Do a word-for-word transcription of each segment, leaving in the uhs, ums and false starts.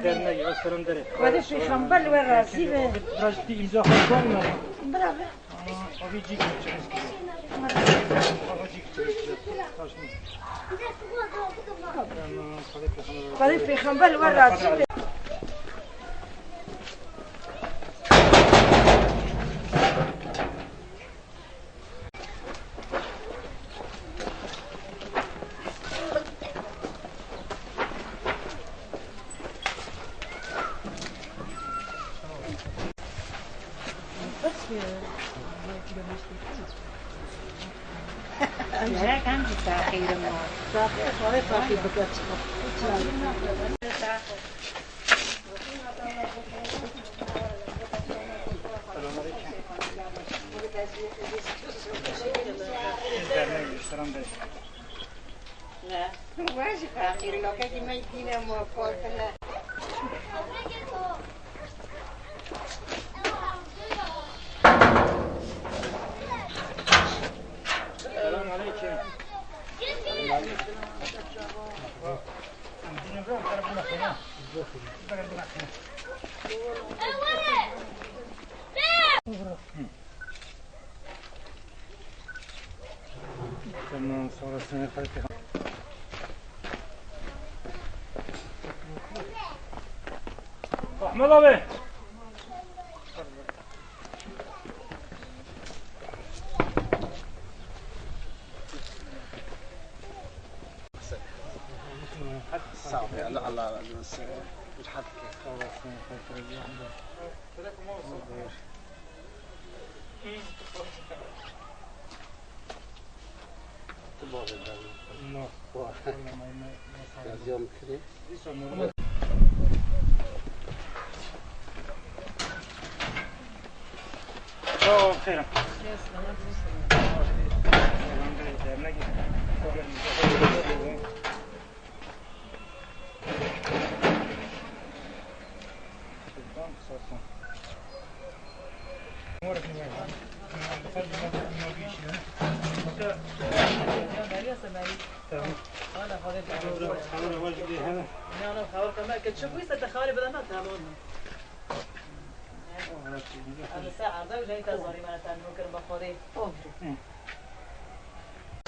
Dernek ya, selam dere. Wede pêxember li we razî be. Biraz ciddi imza xwe koyma. Bravo. Abi cik çerez kiriyor. Abi cik çerez kiriyor. Taşın. Wede pêxember li we razî be. Selamünaleyküm. Dernek, selam dere. Ne? Wajî feqîr, lokekî me dîne muwefaq ne. Selamünaleyküm. Tamam, sağ olasın. Ahmet abi. Sağ ol, Allah razı olsun. Sağ olasın. Tu bavê bavê. No. Yazıyorum kiri. Tamam, xeyr. Dernek. Tamam.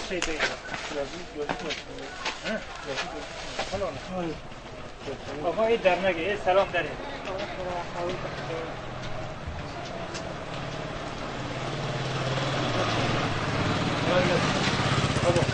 Şey değil. Yazı gözükmüyor. He? Yazı gözükmüyor. Tamam. Ama iyi dernek, iyi selam derim. Kolay gelsin. Tamam.